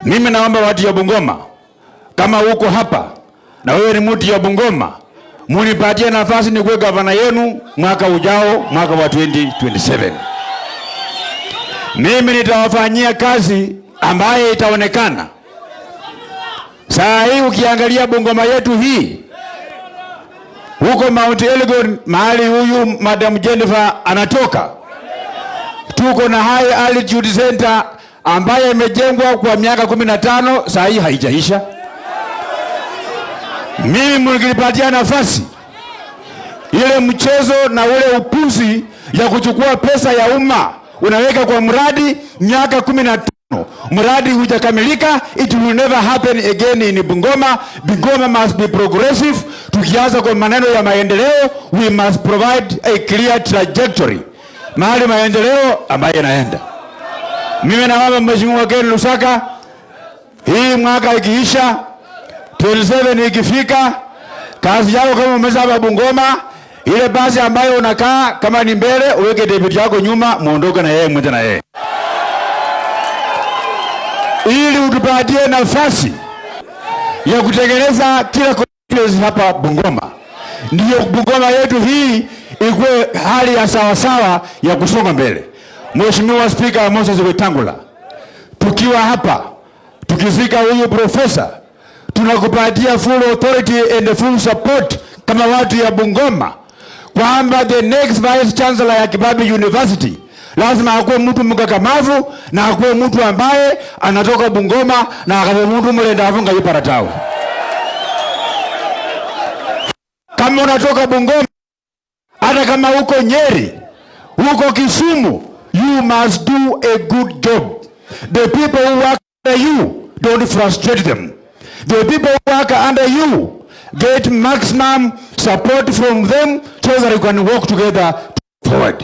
Mimi naomba watu ya Bungoma, kama uko hapa na wewe ni mtu ya Bungoma, munipatie nafasi nikuwe gavana yenu mwaka ujao, mwaka wa 2027. Mimi nitawafanyia kazi ambaye itaonekana. Saa hii ukiangalia Bungoma yetu hii huko Mount Elgon, mahali huyu Madam Jennifer anatoka, tuko na High Altitude Center ambayo imejengwa kwa miaka 15, saa hii haijaisha. Mimi mkinipatia nafasi, ile mchezo na ule upuzi ya kuchukua pesa ya umma unaweka kwa mradi miaka 15, mradi hujakamilika, it will never happen again in Bungoma. Bungoma must be progressive. Tukianza kwa maneno ya maendeleo, we must provide a clear trajectory mahali maendeleo ambayo yanaenda. Mimi naomba Mheshimiwa Ken Lusaka, hii mwaka ikiisha, 27 ikifika, kazi yako kama umezaba Bungoma, ile basi ambayo unakaa kama ni mbele, uweke deputy yako nyuma, muondoke na yeye, mwende na yeye, ili utupatie nafasi ya kutengeneza kila constituency hapa Bungoma, ndiyo Bungoma yetu hii ikuwe hali ya sawasawa ya kusonga mbele. Mheshimiwa Spika Moses Wetangula, tukiwa hapa tukizika huyu profesa, tunakupatia full authority and full support kama watu ya Bungoma kwamba the next vice chancellor ya Kibabii University lazima akuwe mtu mkakamavu na akuwe mtu ambaye anatoka Bungoma na akawe mtu mlendavu ngayiparatawe. Kama unatoka Bungoma, hata kama uko Nyeri, uko Kisumu, you must do a good job. The people who work under you, don't frustrate them. The people who work under you, get maximum support from them so that you can work together forward.